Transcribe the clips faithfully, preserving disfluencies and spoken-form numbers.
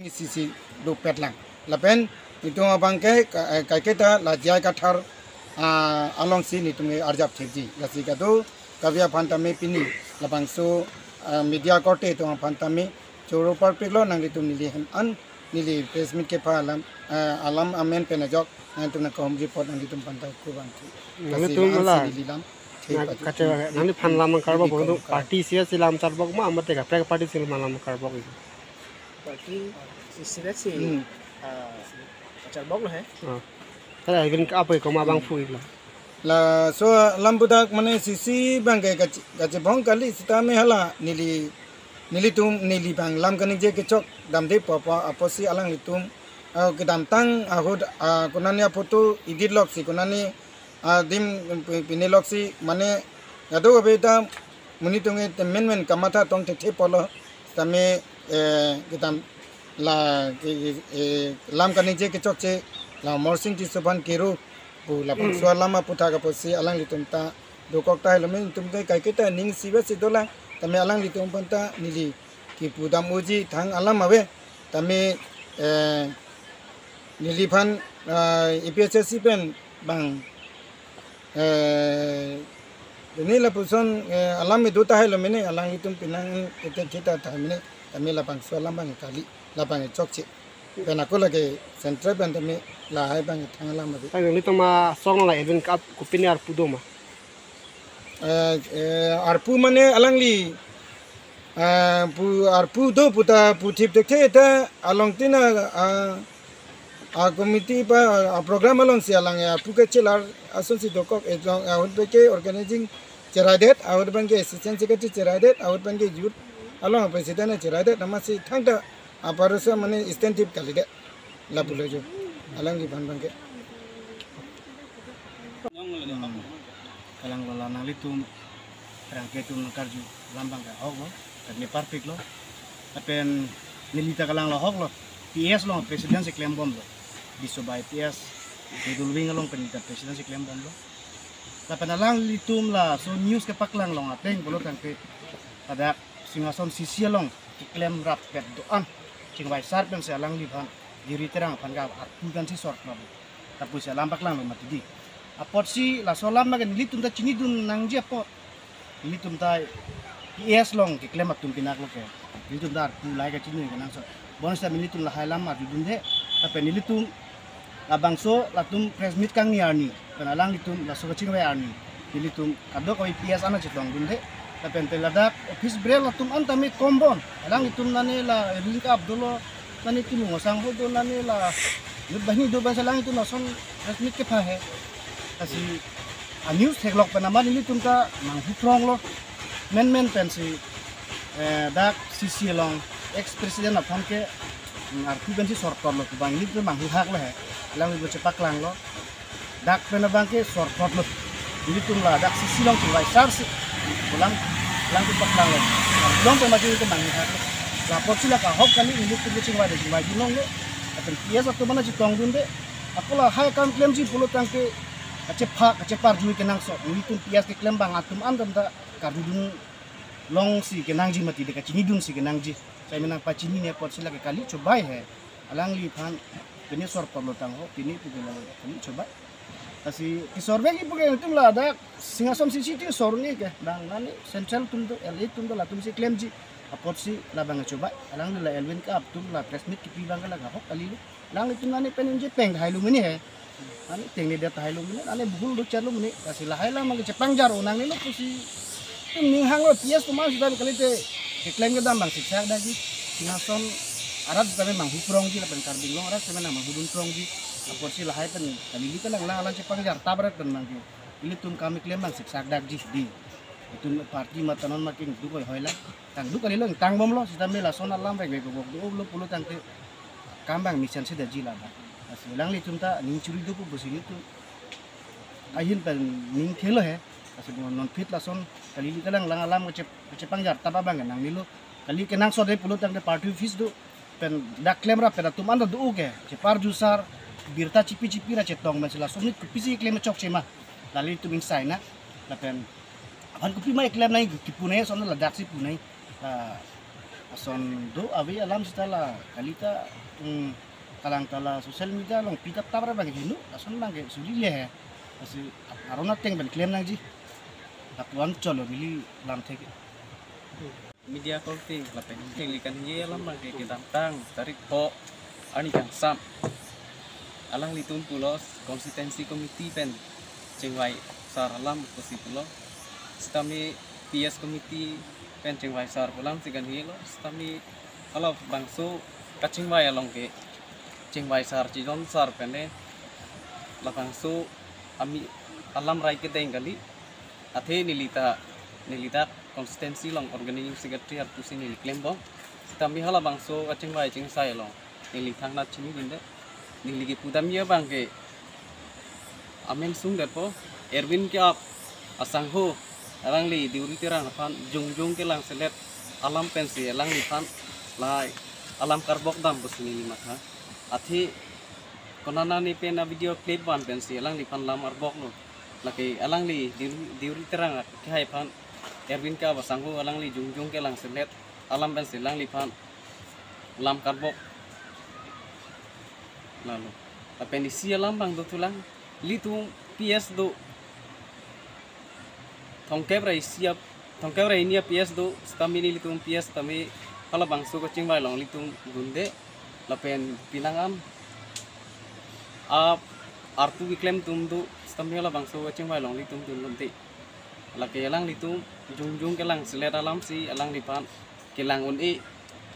isi si dopet lang. Lapen itum abang ke ka-, eh, kaiketa la J I Kathar, ah, alongsi netum ke arjap thekji. Lasi kado kave aphan tame pini labangso, ah, media korte atum aphan tame choro parpiklo, nanglitum neli hem an neli press meet kepha alam, ah, alam amen pen ajok nangtum nang kahom report nanglitum aphan ta kurang thu. Lasi Nanglitum la-an la si neli lam thek na paju. Kache nangliphan lam karbok Neli bang tu kong kar. Party isi si lam charbok ma mate kaprek party si lam karbok. Party sisi si, Hmm. ah, kacharbok lo he. Ah. Tara even ka apoy koma bang Hmm. phu iklo. Laso alam pudak mane sisi bang ke kachi-, kachebong kali sitame hala neli, nelitum neli bang lam kaningje kechok damde popo apotsi alanglitum, ah, kedamtang ahut, ah, konani aphoto edit loksi konani adim pi-, pine loksi mane kado kave ta monit atum ke temen men kamatha tong thekthe pulo tame, eh, kedam la ke, eh, lam kaningje kechokche la Amarsing Tisso aphan kero pu labangso alam aputhak apotsi alanglitum ta dokok tahai lo, netum ke kaiketa ning isivet si dolang tame alanglitum aphan ta neli kipu dam-uji thang alam ave tame, eh, neliphan, ah, A P H L C pen bang, eh, ini lapuson, eh, alam itu tahai lo mene, alanglitum pinang kita kita tahai mene, tame labangso alam bang kali, labang chokche. Pen ako lake central pen tame lahai bang thang alam ave. Tang nelitum asong la even kap kopine arpu do ma. Eh, eh, arpu mane alangli, eh, pu arpu do puta puthip thekthe ta along tina, ah, a committee pa a program alongsi alang arpu kachelar asonsi dokok, eh, along ahut pen ke organizing cheraidet, ahut pen ke assistant secretary cheraidet, ahut pen ke youth along president cheraidet, namasi thangta aparasa mane extensive kalidet lapulo jo alangliphan bang ke. Hmm. Kalang lo la nanglitum, rangke atum karju alam bang ke ahok lo, kami parpik lo. Lapen neli ta kalang lo ahok lo, P S along president si klembom lo. Diso bai P S, middle wing along pen ta president si klembom lo. Lapen alanglitum laso news kepaklang long ateng pulo tangte pada Singhason C C along keklem rapet do-an chingvai sar pensi alangliphan Giri Terang aphan ke arpu kan si sor klom. Lapusi alam paklang lo mati di. Apotsi laso alam makan nelitum ta chinidun nangji apot. Nelitum ta P S along keklem atum pinak lo ke. Nelitum ta arpu lahai kachini kenangsot. Bonsita nelitum lahai alam arjudunde. Lapen nelitum labangso latum press meet kangni arni, pen alanglitum laso kachingvai arni, nelitum kadokave P S an chetongdunde. Lapen pen ladak office bearer latum an tame kombon, alanglitum nane la link up dolo, nane Timung Asang ho do, nane la youth banghini do, bangsa alanglitum lason press meet kepha he. Lasi a news theklok pen amat nelitum ta manghu prong lo. Menmen pensi, eh, dak C C along ex president aphan ke, mm, arpu pensi sorkor lo, kubang nelitum manghu hak lo he. Alanglitum chepaklang lo. Dak pen abang ke sorkor lo. Nelitum la dak C C along chingvai sar si. Pulang, alanglitum paklang lo. Long pen mati nelitum manghu hak lo. Lapotsi la kahok kali nelitum chingvai de chingvaidun longlo. Lapen P S atum an chetongdunde. Ako lahai akam klemji pulo tangte kachepha, kacheparju kenangsot. Nelitum P S keklem bang atum an ta karjudun longsi kenangji mati de kachinidunsi kenangji. Sai menang pachinine apotsi lake kali chobai he. Alangliphan pine sorkor lo tangho, pine pu ke lake kali chobai. Lasi kesorvekji pu ke nelitum ladak Singhason C C ti sor ni ke. Bang nane central atum do, L A atum do, latumsi klemji. Apotsi labang chobai. Alangli la Elwin Kap atum la press meet kipi bang ke la kahok kali lo. Alanglitum nane pen unje peng hai lo mene he. Nane tengnedet hai lo mene, nane bhul do char lo mene. Lasi lahai alam ke chepangjar o nangnelo pusi. Itum ning hanglo P S atum an sita kalite keklem kedam bang siksak dagi. Singhason arat sita manghu prongji lapen Karbi Anglong arat sita manghu dun prongji. Apotsi lahai pen kalili kalang lang alang chepangjar tap arat pen bang ke. Ilitum kam keklem bang siksak dakji di. Itum party mate non ma kingduk oi hoi lang. Tangduk kali lo, tangbomlo, sitame lason alam vek vek vok do lo pulo tangte kam bang mesen si daji la ba. Lasi alanglitum ta ning churi do pu pusi nelitum ahin pen ning thelo he. Lasi non non phit lason kalili kalang lang alam kachep-, kachepangjar tap abang ke nangnelo. Kali kenangsot de pulo tangte party office do. Pen dak klem ra pen atum an ta do ke. Cheparju sar birta chipi chipi ra chetong, pensi lason nit kopisi klem chokche ma. Lali atum ingsai na. Lapen aphan kopima eklem nai kipu nai, son ladaksi pu nai. Ah, Lason do ave alam seta la kalita, mm, kalang ta la social media along pitap tap ra bang hinu, lason bang ke suri le he. Lasi aron ateng pen klem nangji. Lapuan cholo neli lamthe ke. Media korte lapen neli kangni alam bang ke kedamtang tarik pho arni kangsam alanglitum pulo constituency committee pen chingvai sar alam pusi pulo. Sitame P S committee pen chingvai sar pu alam si kanhelo. Sitame halabangso kachingvai along ke chingvai sar chidon sar pen ne labangso ami alam rai kedeng kali. Athe neli ta, neli ta constituency along organizing secretary arpu si neli klembom. Sitame halabangso kachingvai chingsai along neli thangnat chini dinde. Neli kepudam ya bang ke amen sung detpo, Erwin Keap asangho alangli Deuri Terang aphan jongjong kelangselet alam pensi alangliphan lahai alam karbok dam pusi neli matha. Athe konana ne pen a video clip van pensi alangliphan lam arboklo. Lake alangli Deuri, Deuri Terang akehai aphan Erwin Keap asangho alangli jongjong kelangselet alam pensi alangliphan lam karbok. Lalo. Lapen isi alam bang dothulang. Ilitum P S do. Thomkep ra isi ap, thomkep ra hini a P S do. Sitame ilitum P S tame halabangso kachingvai along ilitum dunde. Lapen pinang an a arpu keklem atum do. Sitame halabangso kachingvai along ilitum dun dunde. Lake alanglitum jongjong kelangselet alam si alangliphan kelang un-e,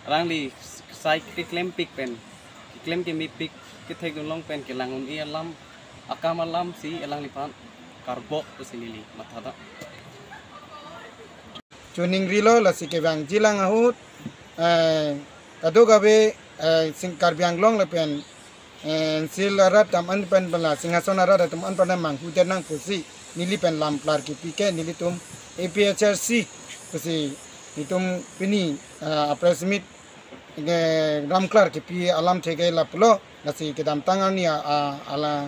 alangli sai keklempik pen, keklem kemepik, kethek dunlong pen kelang un-e alam, akam alam si alangliphan karbok pusi neli matha ta. Chuning rilo lasi kevangjilang ahut, eh, kadokave, eh, sing Karbi Anglong lapen, eh, N C L arat atum an pen bala Singhason arat atum an pen manghu det nang pusi neli pen lam klar kepi ke nelitum A P H L C pusi nelitum pini, eh, press meet ke lam klar kepi alamthe ke lapulo. Lasi kedamtang arni a, a, ala,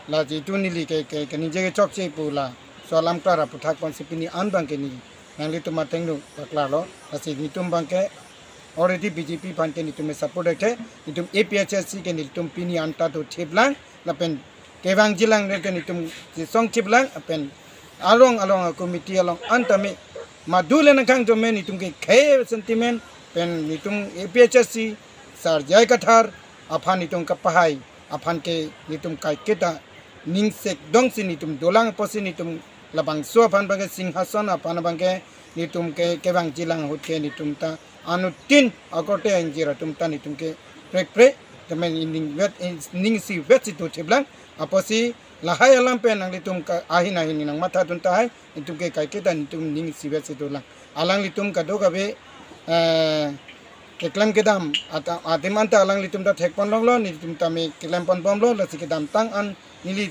lasi tu neli ke, ke, keningje kechokche pu laso alam klar aputhak ponsi pini an bang ke neli nanglitum ateng nu paklarlo. Lasi nelitum bang ke already B J P aphan ke nelitum support ke, nelitum A P H L C ke nelitum pini an ta do thiplang, lapen kevangjilang ke nelitum chisong thiplang, lapen along along a committee along an tame madu le nangkang jome nelitum ke khei sentiment pen nelitum A P H L C Sar J I Kathar aphan nelitum kapahai aphan ke nelitum kaiketa ningsek dongsi nelitum dolang apotsi nelitum labangso aphan bang ke Singhason aphan bang ke nelitum ke kevangjilang ahut ke nelitum ta anuttin akorte angjir atum ta nelitum ke prekpre tame ning vet, ning isivet si do thiplang apotsi lahai alam pen nanglitum ke ahin ahin nangmatha dun tahai, nelitum ke kaiketa nelitum ning isivet si dolang. Alanglitum kadokave, eh, keklem kedam ata, adim anta alanglitum ta thekpon longlo, nelitum tame keklem ponbomlo, lasi kedamtang an neli,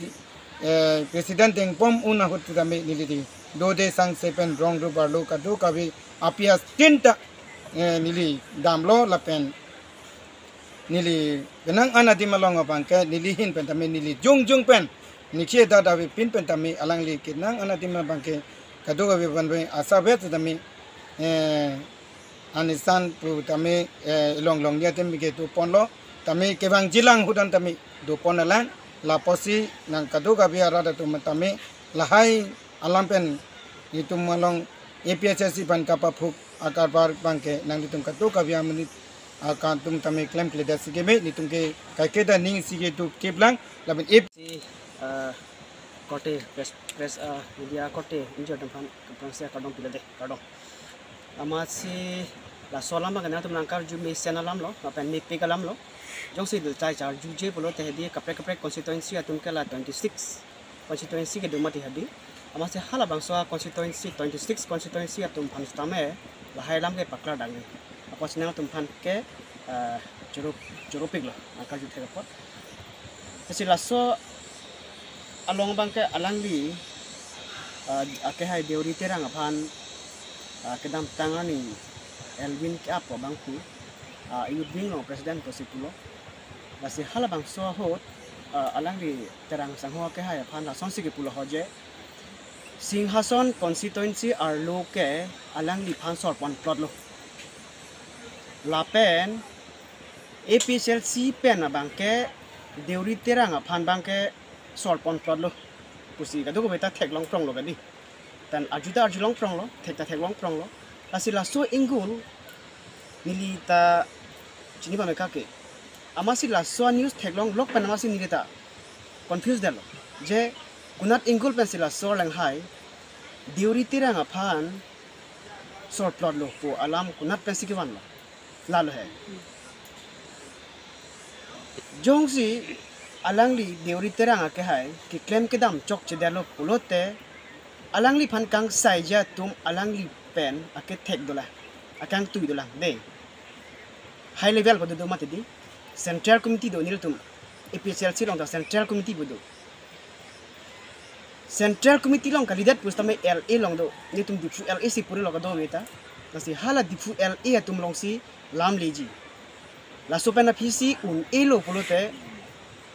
eh, president dengpom un ahut tame neli di dode sangse pen rong rup arlo kadokave apias tinta, eh, neli damlo lapen neli kenang an adim along abang ke neli ahin pen tame neli jongjong pen neli ke dada avepin pen tame alangli kenang an adim abang ke kadokave vanve asavet tame, eh, anisan pu tame, eh, ilong long dia tame ke doponlo tame kevangjilang ahut an tame dopon alang. Lapusi nang kadokave arat atum tame lahai alam pen itum along A P H L C aphan kapaphuk akarbar abang ke nanglitum kadokave amonit akantum tame klemkledet si keme, nelitum ke kaiketa ning isi ke do thiplang lapen ip si, ah, korte press, press, ah, media korte ingjir atum aphan kaprang si kardom pilo de, kardom. Amatsi laso alam abang ke nangtum nangkarju mesen alamlo lapen mepik alamlo. Jongsi do chai charjuje pulote hedi kaprek kaprek constituency atum ke la twenty six constituency kedo mati hedi. Amatsi halabangso a constituency, twenty six constituency atum aphan sitame lahai alam ke paklar dangni. Apotsi nangtum aphan ke, eh, choro, choropiklo, nangkarju thek apot. Lasi laso along abang ke alangli, eh, akehai Deuri Terang aphan, eh, kedamtang arni Elwin Keap abang pu, eh, youth wing along president pusi pulo. Lasi halabangso ahut, eh, alangli Terang sangho akehai aphan lasonsi kepulo ho je, Singhason constituency arlo ke alangliphan sorpon plotlo. Lapen A P H L C pen abangke Deuri Terang aphan abangke sor ponplotlo pusi kadokave ta theklong pronglo kadi. Tan arju ta arjulong pronglo, thek ta theklong pronglo. Lasi laso ingul neli ta chini pame kake. Amatsi laso news theklong lok pen amatsi neli ta confuse detlo. Je konat ingul pensi laso langhai Deuri Terang aphan sor plotlo pu alam konat pensi kevanlo. Lalo he. Jongsi alangli Deuri Terang akehai keklem kedam chokchedetlo pulote alangliphan kangsaiji atum alangli pen akethek dolang, akangtui dolang de. High level pu dodo mati di. Central committee do nelitum A P H L C along ta Central Committee pu do. Central Committee along kalidet pusitame L A along do, nelitum Diphu L A si purilo kadokave ta. Lasi hala Diphu L A atum alongsi lam leji. Laso pen aphisi un-elo pulote,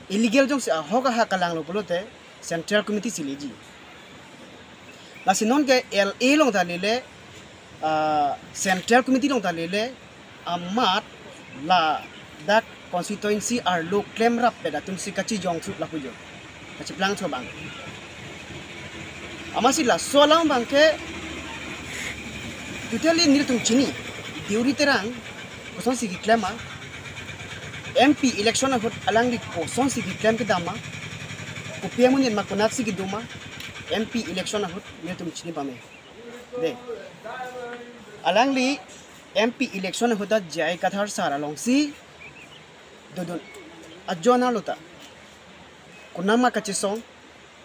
illegal jongsi ahok ahak kalanglo pulote Central Committee si leji. Lasi nonke L A along ta lele, ah, Central Committee along ta lele, amat ladak constituency arlo klemrap pet atumsi kachijong thu lapu jo. Kachiplang thu abang. Amatsi laso alam abangke totally nelitum chini. Deuri Terang kosonsi keklem ma, M P election ahut alangli kosonsi keklem kedam ma, kopi amonit ma konatsi kedo ma, M P election ahut nelitum chini pame. De. Alangli M P election ahut ta J I Kathar sir alongsi dodun ajon arlo ta. Konat ma kachesong,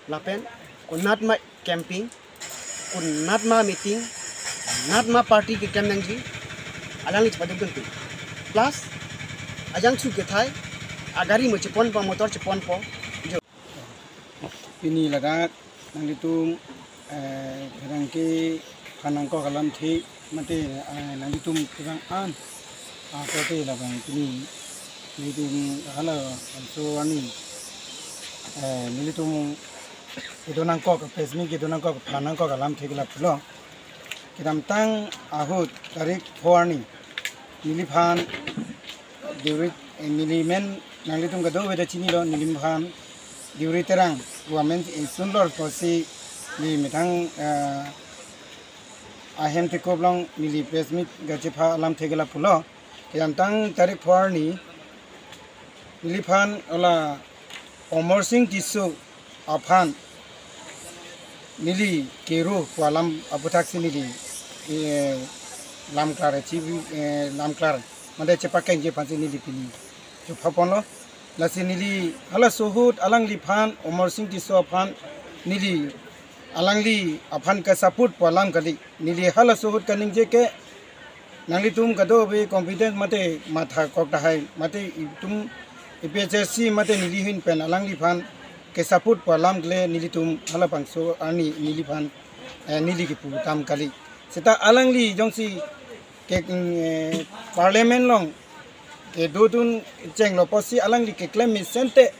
lapen konat ma camping, konat ma meeting, konat ma party keklem nangji, alangli chepaduk dunpi. Plus, ajangthu kethai, agari mo cheponpo, motor cheponpo, jo. Pini ladak nanglitum, eh, pherangke aphan nangkok alamthe mate, eh, nanglitum kevang an, ah, kote labang pini nanglitum hala labangso arni, eh, nelitum kedo nangkok, press meet kedo nangkok, aphan nangkok alamthe ke lapulo. Kedamtang ahut tarik pho arni neliphan Deuri, eh, neli men nanglitum kadokave ta chinilo, neliphan Deuri Terang pu amen isun lor pusi neli methang, eh, ahem tekop along neli press meet kachepha alamthe ke lapulo. Kedamtang tarik pho arni neliphan hala Amarsing Tisso aphan neli kero pu alam aphuthaksi neli, eh, lamklar, eh, chibi, eh, lamklar mate chepakengji aphansi neli pini chuphaponlo. Lasi neli halaso ahut alangliphan, Amarsing Tisso aphan neli alangli aphan ke support pu alam kali. Neli halaso ahut kaningje ke nanglitum kadokave confidence mate mathakok tahai mate itum A P H L C mate neli ahin pen alangliphan ke support pu alam kele nelitum halabangso arni neliphan, eh, neli kepu dam kali. Seta alangli jongsi ke, eh, parliament along kedodun chenglo pusi alangli keklem mesen te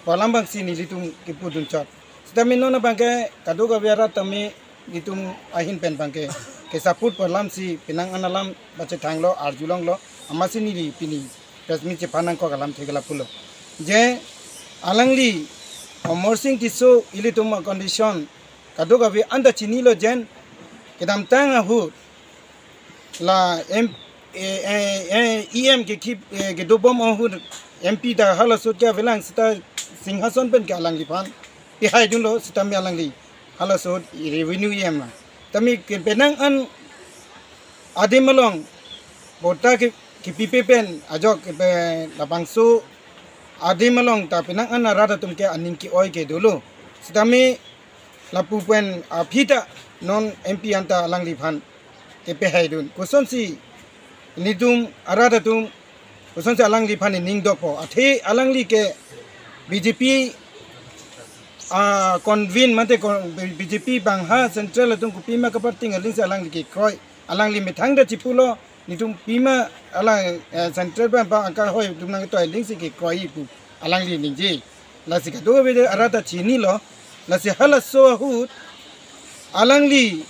pu alam abangsi nelitum kepudun chot. Seta mi non abangke kadokave arat tame nelitum ahin pen abangke ke support pu alamsi penang an alam pachethanglo, arjulonglo, amatsi neli pini press meet chepha nangkok alamthe ke lapulo. Je alangli Amarsing Tisso ilitum a-condition kadokave anta chinilo, jen kedamtang ahut la M, eh, eh, eh, E M ke kip, eh, kedobom ahut M P ta halaso ahut ke avelang seta Singhason pen ke alangliphan pihaidunlo, seta mi alangli halaso ahut revenue E M la. Tame ke penang an adim along bota ke, kepipe pen ajok ke pe labangso adim along ta penang an arat atum ke aning ke-oi ke dolo. Seta mi lapu pen aphi ta non M P anta alangliphan kepehaidun. Kosonsi nelitum arat atum kosonsi alangliphan ning dokpo. Athe alangli ke B J P, ah, convene mate kon-, B J P bang ha central atum kopima kaparting alingsi alangli kekroi. Alangli methang ta chipulo, nelitum pima alang, eh, central bang pa angka hoi atum nangtoi alingsi kekroi pu alangli ningje. Lasi kadokave arat ta chinilo, lasi halaso ahut alangli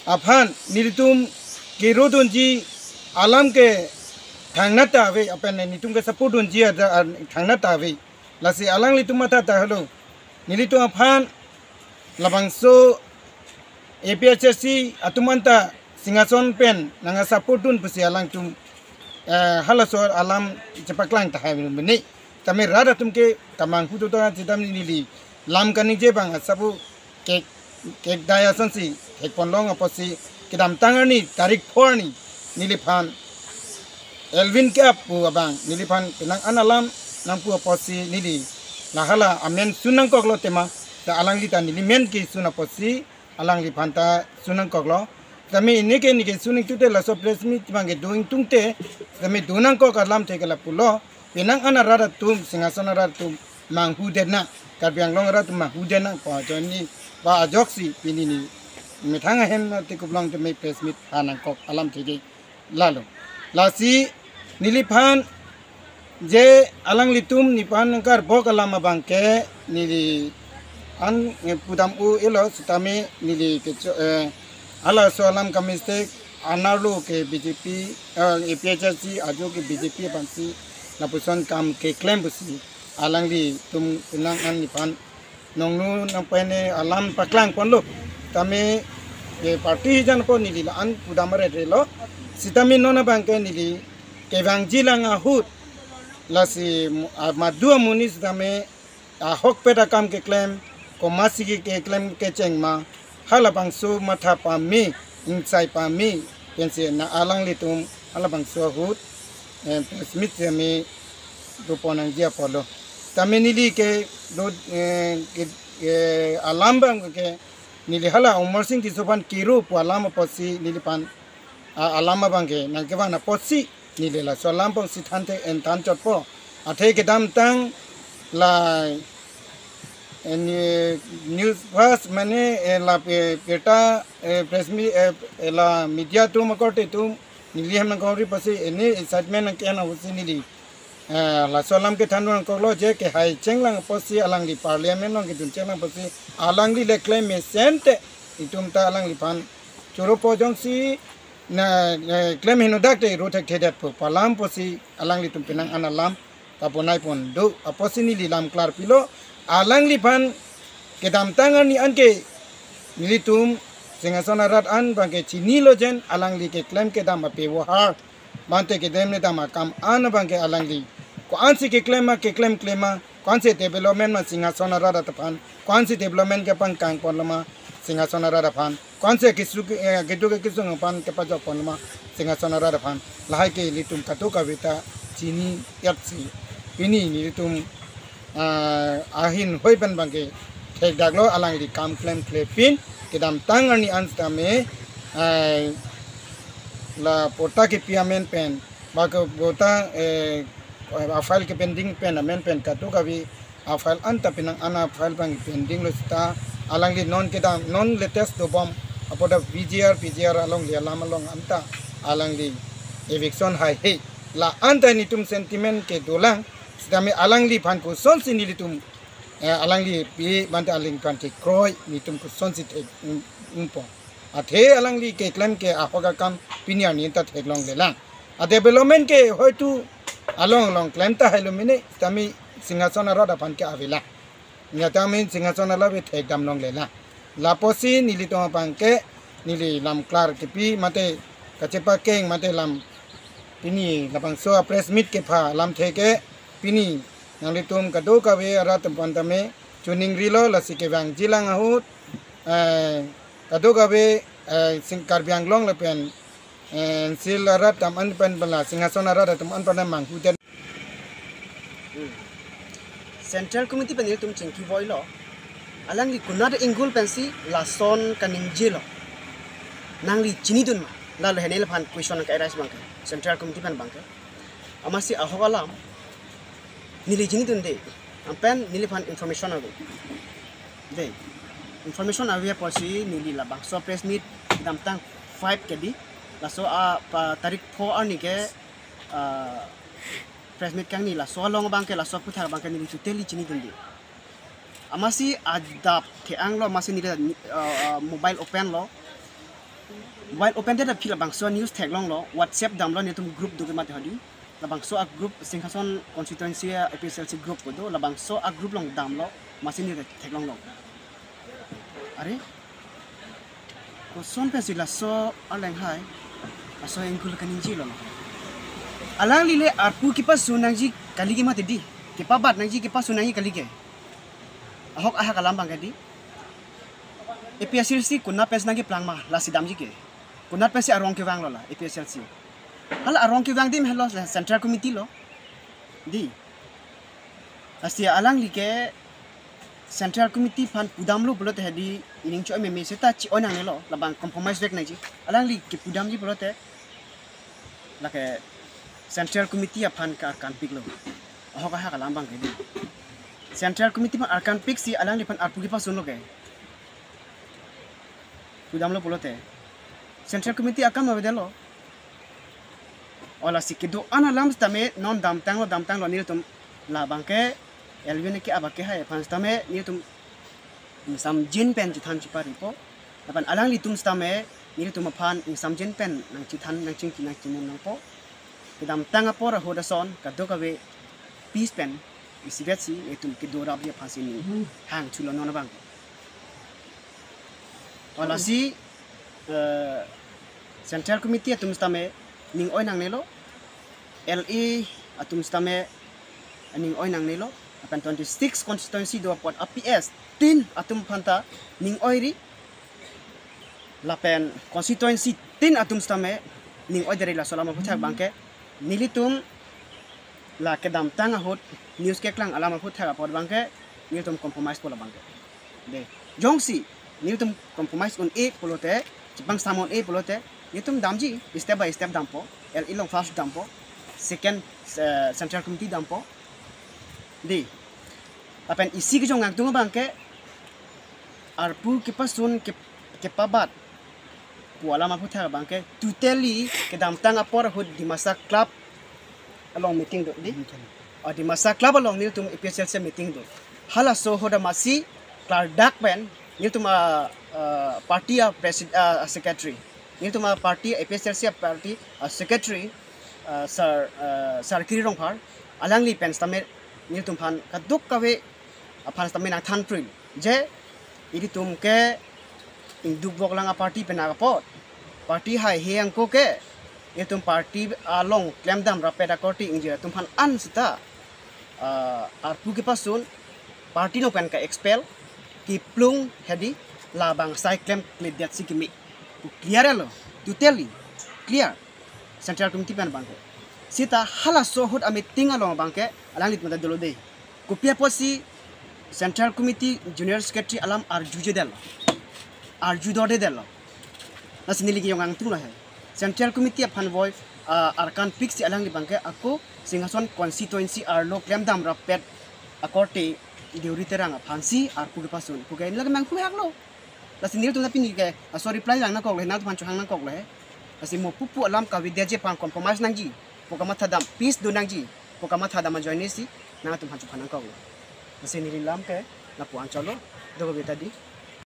aphan nelitum kerodunji alam ke thangnat ta ave, apen netum ke support dunji ada, ah, thangnat ta ave. Lasi alanglitum matha ta helo. Nelitum aphan labangso A P H L C atum anta Singhason pen nang support dun pusi alangtum, eh, halaso alam chepaklang tahai mene. Tame rat atum ke kamanghu do ta, sitame neli lam kaningje abang asabu kek, kekdai asonsi thekponlong apotsi kedamtang arni tarik four arni neliphan Elvin ke-ap pu abang neliphan penang an alam nangpu apotsi neli lahala amen sun nangkoklo tema, ta alangli ta neli men kesun apotsi alangliphan ta sun nangkoklo. Tame neke neke sun ingtute laso press meet abang kedo ingtungte, tame do nangkok alamthe ke lapulo. Penang an arat atum, Singhason arat atum manghu det nang, Karbi Anglong arat atum manghu det nang pu ajoine, pu ajoksi pini ne methang ahem te kuplong tame press meet ha nangkok alamthe ke lalo. Lasi neliphan je alanglitum nephan nangkarbok alam abang ke neli an, eh, pudam u elo, sitame neli kecho, eh, halaso alam ka mistake, anerlo ke B J P, eh, A P H L C ajo ke B J P aphansi lapuson kam keklem pusi alanglitum penang an nephan nongnu nangpene alam paklangponlo. Tame ke party hijan po neli la-an pudam aret relo. Sitame non abang ke neli kevangji lang ahut, lasi mu-, ah, madu amonit sitame ahokpet akam keklem, komatsi ke keklem kecheng ma, halabangso matha pame, ingsai pame, pensi na alanglitum halabangso ahut, eh, press meet tame dopon nangji apotlo. Tame neli kedo, eh, ke, eh, alam abang ke neli hala Amarsing Tisso aphan kiro pu alam apotsi neliphan, ah, alam abang ke nangkevan apotsi neli laso alam pongsi thanthe en than chotpo. Athe kedamtang la, eh, ni-, news first mane, eh, la pe-, peta, eh, press meet, eh, eh, la media atum akorte atum neli hem nangkori apotsi eni excitement nangkena pusi neli, eh, laso alam kethan nangkoklo je kehai chenglang apotsi alangli parliament along kedun chenglang apotsi alangli le klem mesen te itum ta alangliphan choro po jongsi na, eh, klem henodak te ro thekthedet po pu alam pusi alanglitum penang an alam kaponai pon do apotsi neli lam klarpilo. Alangliphan kedamtang arni anke nelitum Singhason arat an abang ke chinilo jen alangli keklem kedam ape vohar, mate kedam ne dam akam an abang ke alangli ko-ansi keklem ma, keklem klem ma, ko-ansi development ma Singhason arat aphan, ko-ansi development kepangkangponlo ma Singhason arat aphan, ko-ansi kesu, eh, kedo ke kesung aphan kepajokponlo ma Singhason arat aphan, lahai ke ilitum kadokave ta chini yatsi. Pini nelitum, ah, ahin hoi pen abang ke thekdaklo, alangli kam klemklepin kedamtang arni an sitame, ah, la pota kepi amen pen, ba ke pota, eh, a file ke pending pen amen pen kadokave a file anta penang an a file abang pending lo seta alangli non kedam non latest dobom apot a V G R, P G R along le alam along anta alangli eviction haihe. La anta netum sentiment kedolang, sitame alangliphan kosonsi nelitum, eh, alangli pi mate alangphan kekroi netum kosonsi thek, mm, mm, po. Athe alangli keklem ke ahok akam pini arni ta theklonglelang. A development ke hoitu along along klem tahailo mene, sitame Singhason arat aphan ke avelang. Sitame Singhason arat ave thekdam longlelang. Lapusi nelitum abang ke neli lam klar kepi mate kachepakeng mate lam pini labangso a press meet kepha alamthe ke pini nanglitum kadokave arat atum aphan tame choningrilo, lasi kevangji lang ahut, eh, kadokave, eh, Sing Karbi Anglong lapen, eh, N C L arat atum an pen bala Singhason arat atum an pen manghu det. Hmm. Central Committee pen nelitum chingki voilo. Alangli konat ingul pensi lason kaningjelo. Nangli chinidun ma? Lalo hene laphan question nangke-arise abang ke. Central Committee pen abang ke. Amatsi ahok alam neli chinidunde. Anpen neliphan information ave. De. Information ave apotsi neli labangso press meet kedamtang five kedi. Laso a pa tarik four arni ke, ah, press meet kangni laso along abang ke, laso aputhak abang ke neli totally chinidunde. Amatsi adap the-anglo, amatsi neli, ah, ah, mobile openlo. While open data aphi labangso news theklonglo, WhatsApp damlo, netum group do ke mate hadi. Labangso a group Singhason constituency A P H L C group kedo, labangso a group along damlo, masi ne theklonglo. Are? Koson pensi laso arleng hai, laso ingkul kaningje lo. Alangli le arpu kepasun nangji kali ke mati di. Kepabat nangji, kepasun nangji kali ke. Ahok ahak alam abang ke di. A P H L C konat pensi nangkeplang ma, lasi damji ke. Konat pensi arong kevanglo la A P H L C. Hala arong kevang adim helo, Central Committee lo. Di. Lasi alangli ke Central Committee aphan pudamlo pulote hadi ining cho M M A seta chi-oi nangnelo, labang compromise vek nangji. Alangli kepudamji pulote lake Central Committee aphan ke arkan piklo. Ahok ahak alam abang ke di. Central Committee aphan arkan piksi alangliphan arpu kepasunlo ke. Pudamlo pulote Central Committee akam avedetlo. O lasi kedo-an alam sitame non damtanglo, damtanglo, nelitum labang ke L U N ke abang ke hai aphan sitame nelitum ingsamjin pen chethan cheparipo. Lapen alanglitum sitame nelitum aphan ingsamjin pen nangchethan, nangchingki, nangchimum nangpo. Kedamtang apor ahut ason kadokave peace pen isivet si nelitum kedo rapji aphansi ning hang thulo non abang. O lasi, eh, Central Committee atum sitame ning-oi nangnelo, L A atum sitame ning-oi nangnelo, lapen twenty-six constituency do apot A P S tin atum aphanta ning-oiri, lapen constituency tin atum sitame ning-oidetri, laso alam aphuthak abang ke nelitum la kedamtang ahut news keklang alam aphuthak apot abang ke nelitum compromise po labang ke. De, jongsi nelitum compromise un-e pulote, chepangsam un-e pulote, nelitum damji, step by step dampo, L A along first dampo, second, eh, Central Committee dampo. De, lapen isi kejong nangtung abang ke arpu kepasun ke, kepabat pu alam aphuthak abang ke totally kedamtang apor ahut Dimasa Club along meeting do di. O Dimasa Club along nelitum A P H L C meeting do. Halaso ahut masi klardak pen nelitum a, a party a presid-, a secretary. Nelitum a party A P H L C a party a secretary, a Sir, a Sir Kiri Rongphar. Alangli pen sitame nelitum aphan kadokave aphan sitame nangthan pril je ilitum ke ingduk boklang a party pen apot, party haihe angko ke, itum party along klemdam rapet akorte ingjir atum aphan an seta, ah, arpu kepasun party along pen ka-expel, kiplung hedi labang sai klemkledet si kimi. Clear lo, totally clear. Central Committee pen abang ke. Seta halaso ahut a meeting along abang ke alanglitum ta dolo de. Kopi apotsi Central Committee General Secretary alam arjujedetlo, arjudordedetlo. Lasi neli ke-ong nangtunglo he. Central Committee aphan voi, ah, arkan piksi alangli abang ke ako Singhason constituency arlo klemdam rapet akorte Deuri Terang aphansi arpu kepasun pu ke neli ke manghu haklo. Lasi nelitum ta pini ke, ah, sorry, reply lang nangkoklo he, nangtumphan chohang nangkoklo he. Lasi mo pupu alam kavedetji aphan compromise nangji pu kamathadam, peace do nangji pu kamathadam ajoine si nangtumphan chophan nangkoklo. Lasi neli alam ke lapu-an cholo, dokave ta di.